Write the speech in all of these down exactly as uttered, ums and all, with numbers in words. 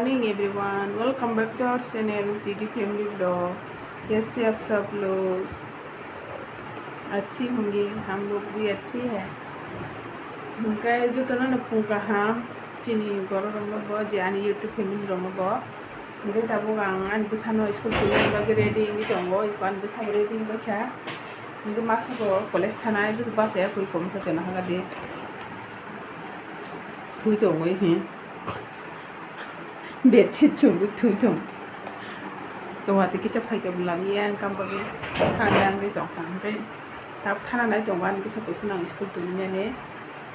Morning everyone, welcome back to our channel T D Family Vlog। कैसे आप सब लोग? अच्छी होंगी, हम लोग भी अच्छी है। Hwnkhe jotono no phung kaham chini borok rokno bo je ani YouTube family rokno bo. Hwnkhe tabuk ang ani bwsano school tongna bagwi ready wngwi tongo, ani bwsano ready wngwi kha. Hwnkhe masa bo college thanai bwswk bachaya koi kom khe tongna hwnba di. Thui tongwi hi. Bedsheet chumui thui tong. Tongwati kisa phaikhe bo lamya wngkha bagwi thangya wngwi tongkha. Hwnkhe tab thana nai tongo ani bwsa kusu nang school tongmani.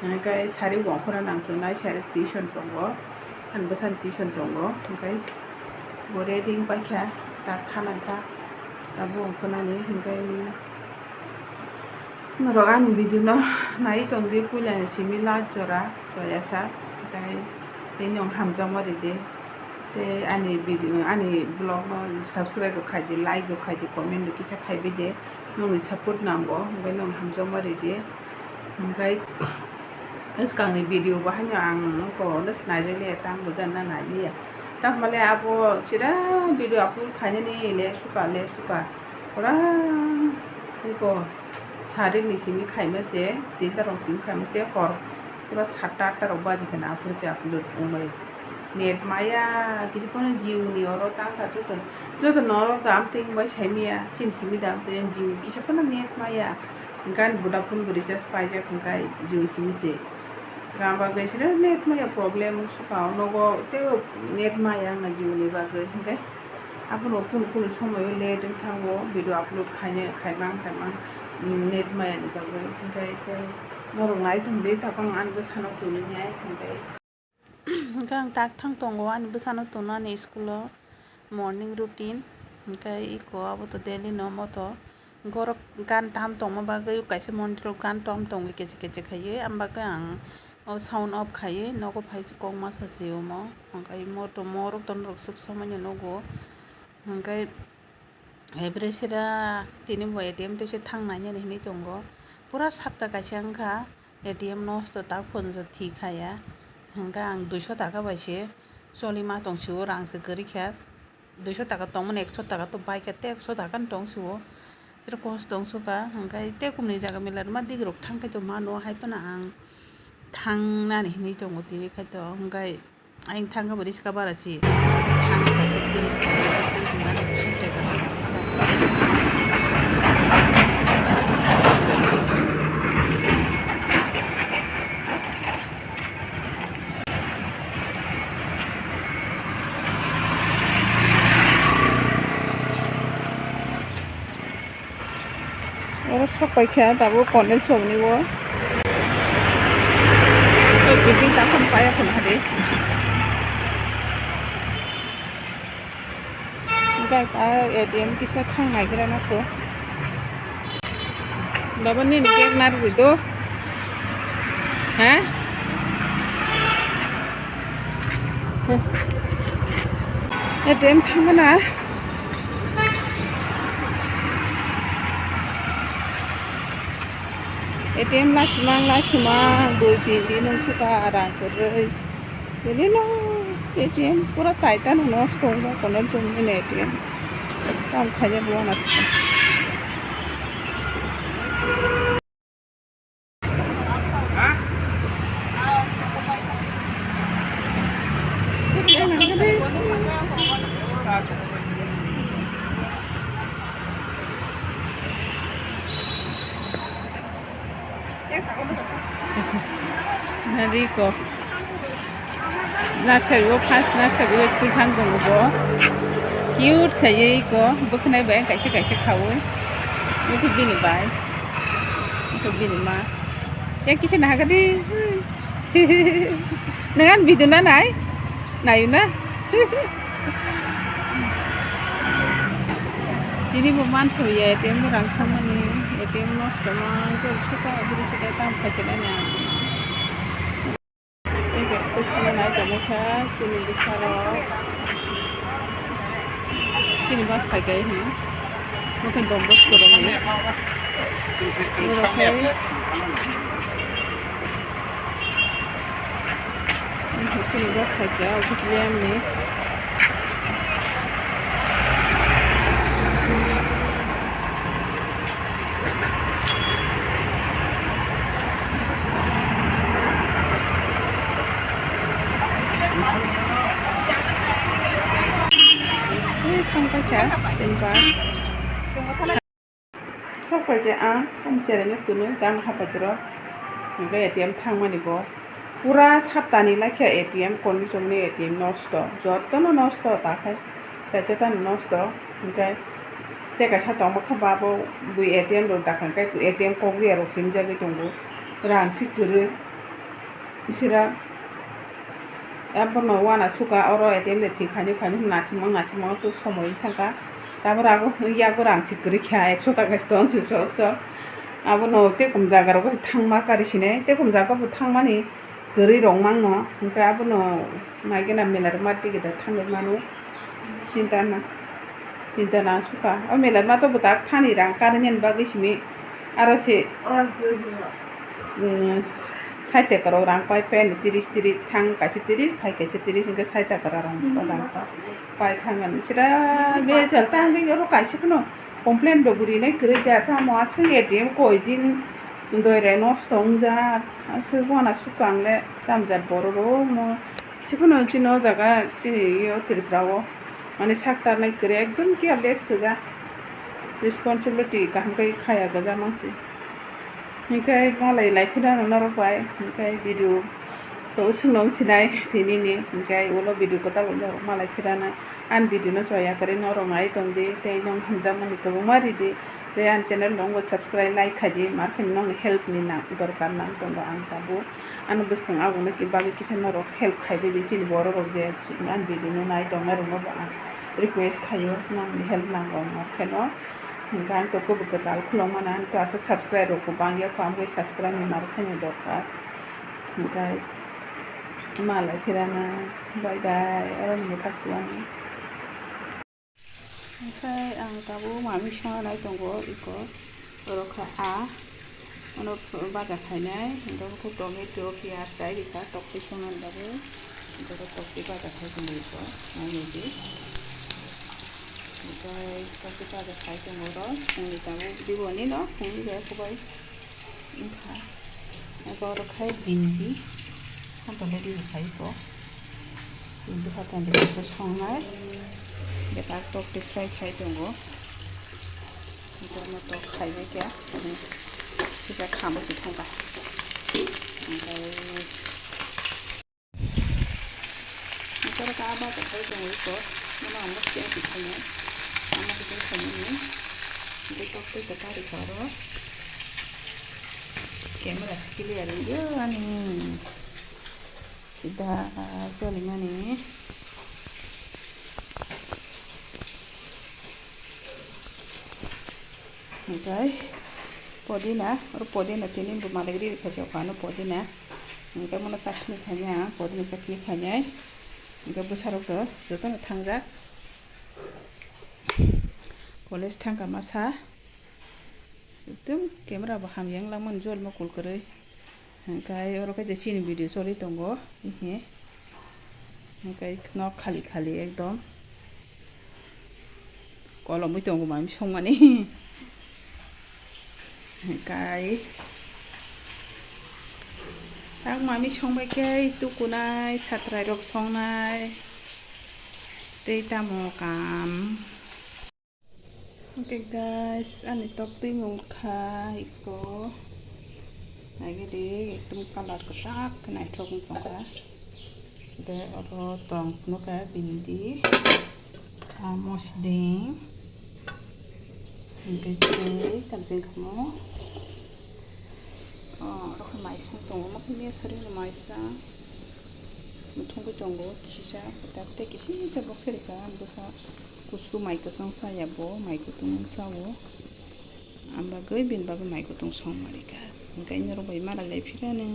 Hwnkhe sari bo ongkhorna nang chongnai, sari tuition tongo. Ani bwsani tuition tongo. Hwnkhe bo ready wngpaikha tab thana ta. Abo ongkhornani hwnkhe Norok ani video no nai tong di, puila ni simi last jora choyasa, tai tei nwng hamjakma ridi, tei ani video, ani vlog no subscribe rok khai di, like rok khai di, comment rok kisa khai bai di, nwng ni support nango, hwnkhe nwng hamjakma ridi, hwnkhe bwskang ni video bo haino ang nwng ko no sinai jak liya, tang bo jan na nai liya, tamo le abo sida video upload khainani le suka le suka. Pura iko sari ni simi khaima se, tinta rok simi khaima se, hor pura satta atta rok baji kheno aphuru se upload wngbai. Net maya, kisa phano Jio ni oro tangkha joto, joto norok dam tei wngbai saimaya, chini simi dam tei Jio kisa phano net maya. Hwnkhe ani Vodafone bo recharge paijak hwnkhe Jio simi se. Rang bagwi sida net maya problem wngsuka o nogo tei net maya wngna Jio ni bagwi hwnkhe. Abono kunu kunu somoyo late wng thango video upload khaina, khaimang khaimang, mm, net maya ni bagwi. Hwnkhe tei norok nai tongdi, tabuk ang ani bwsano tongwi nai hwnkhe. Hwnkhe ang tak thang tongo ani bwsano tongna ani school o morning routine. Hwnkhe iko abo to daily no moto. Borok gan tam tongma bagwi kaisa mondir o gan tom tongwi keche keche khaiwi, am bagwi ang o sound off khaiwi nogo phai se kok masa se omo. Hwnkhe moto morok to norok sub samani nogo. Hwnkhe ebresera tini bo A T M twi se thang nai nini hinwi tongo. Pura sapta kaisa wngkha A T M nosto, tak phone jo thik kha ya. Hwnkhe ang duiso taka bai se choli ma tong sio, rang se kwrwi kha. Duiso taka tongmani ekso taka to bai kha, tei ekso taka no tong sio. Sero kosto wng suka, hwnkhe tei kumni jaga mela rwma dik rok thang khe to mano, hai phano ang thang nani hinwi tongo tini khai to, hwnkhe. Ayang thangkhe bo riska bara si. Thang kaisa tiri, tiri sing gana side teka. Oro sok pai kha tabuk Corner chowk ni o. Building ta phano paya phano hade. Gai ta A T M kisa thang naigra na to. Baba nini bag narwgwi do. Ha? A T M thangmana. A T M lasimang lasimang dui tin din wng suka rang kwrwi. Tini no A T M pura saita no nosto wngjak kono jumni A T M. Tam khaina buana suka. Nari ko. Nursery o, first nursery o school thang tongo bo. Cute khaiwi iko bwkhwnai bai kaisa kaisa khaui. Iko bini bai. Iko bini ma. Yang kisa nahagadi. Nang ani video na nai? Nayu na? Tini bo mansa ya A T M bo rang thangmani, A T M nosto ma jol suka bini saka tam khaichinani ang. Tei bo school thangna nai tongmokha chini bwsarok. Chini bus phaikai hwnwi. Bo khe Don Bosco rok ni. Borok khai Sini gas khaikha office lamni. Ui, thang paikha, tinba. Sok pai khe ang ani cherai no twnwi gang haphaitwrok hwnkhe A T M thangmani bo pura saptani lai khe A T M condition ni A T M nosto, jotono nosto ta khai chaita tani nosto hwnkhe tei kaisa tongma khe ba bo bui A T M rok dakhan khe A T M kok ya rok sini jagwi tongo rang si kwrwi. Bisira abono uanasuka oro A T M de thwi khainwi khainwi nasimang nasimang aswk somoi wng thangkha. Tabora yago rang si kwrwi kha ekso taka se tong suk sok sok. Abono tekum jaga rogo se thangma kari sinai tekum jaga bo thangmani kwrwi rok mangno hwnkhe abono maigena mela rwma tigida thangwi mano. Sinta na, sinta na suka. O mela ma to bwtak thani rang kani nini bagwi simi. Aro se, mm, sait takar rok rang pai pai ni tiris, tiris thang kaisa tiris, phai kaisa tiris hwnkhe sait takar rang pai thang ani. Sira be jal ta hwnkhe oro kaisa phano complain rok rinai kwrwi da tamo aswk A T M koi din doi rai nosto wngjak. Aswk wana suka ang le tamjat borok rok no. Sikuno chini o jaga chini o Tripura o mane sak tarnai kwrwi ekdom careless goja, responsibility kaham khe khaya goja mansi. Hinkhe malai lai phirano norok bai hinkhe video to swngno sinai tini ni hinkhe ulo video kwtal norok malai phirana ani video no choya kwrwi norok nai tongdi tei nwng hamjakmani kwbangma ridi tei ani channel no subscribe like khaidi markheno nokni help ni nang dorkar nang tongo ang tabuk. Ano bwskang aboni bagwi kisa norok help khai di, chini borok rok je ani video no nai tongnai rok no bo ang request khaio, nangni help nango hwnkhe no. Hwnkhe ang to kubui kwtal khulok mano, ang to aswk subscribe rok bo bang ya kho, ang bai subscribe ni narwkhe ni dorkar. Hwnkhe malai phirana, bye bye, oro ni bwkhak chuwani. Onkhe ang tabuk mami songna nai tongo iko. Oro kha a, ono baja khainai, hwnkhe tomato, piyaj, rai rikha, toktwi songna bagwi. Hwnkhe toktwi baja khai tongo iko, mami di. Hwnkhe toktwi baja khai tongo oro, phungni tabuk diboni no, phungni bai kubai. Wngkha. Abo oro khai bindi. Hampole ri khai ko. Bindi hatan de kaisa songnai. Bebak tok de fry khai tongo. Ito mo tok khai bai kya. Kisa khamo si thangka. Onkhe Nokoro ta baja khai tongo iko, mano ang mostia si khainai, ama khe khainani, tei tok tei ta kari kha oro, camera clear wngya ani, sida cholimani. Hwnkhe podina, oro podina tini bo malik ri rikha se ano podina. Hwnkhe mano chutney khainai ang, podina chutney khainai. Hwnkhe bwsarok to jotono thangjak. College thangkha masa. Ekdom camera bo hamya wng langmani jolma kul kwrwi. Hwnkhe oro khe chini video choli tongo, hihi. Hwnkhe nok khali khali ekdom. Kolomwi tongo mami songmani. Hwnkhe tak mami songbai khe tukunai, satrai rok songnai, tei tamo kam. Okay guys, ani tok twi mung kha iko. Naigidi ekdom colour kwchak khe naithok wng tongkha. De oro tong phunukha bindi, ah, mosdeng, hwnkhe tei tamsing khamu. Oh, oro khe maisong tongo, omo khe mesari no maisang. Muthungwi tongo, kisisa kwtak tei kisisa boksai rikha, bwsa kusu mai kwchang saya bo, mai kutung sao. Ang bagwi bini bagwi mai kutung songma rikha. Hwnkhe norok bai malai lai phirano.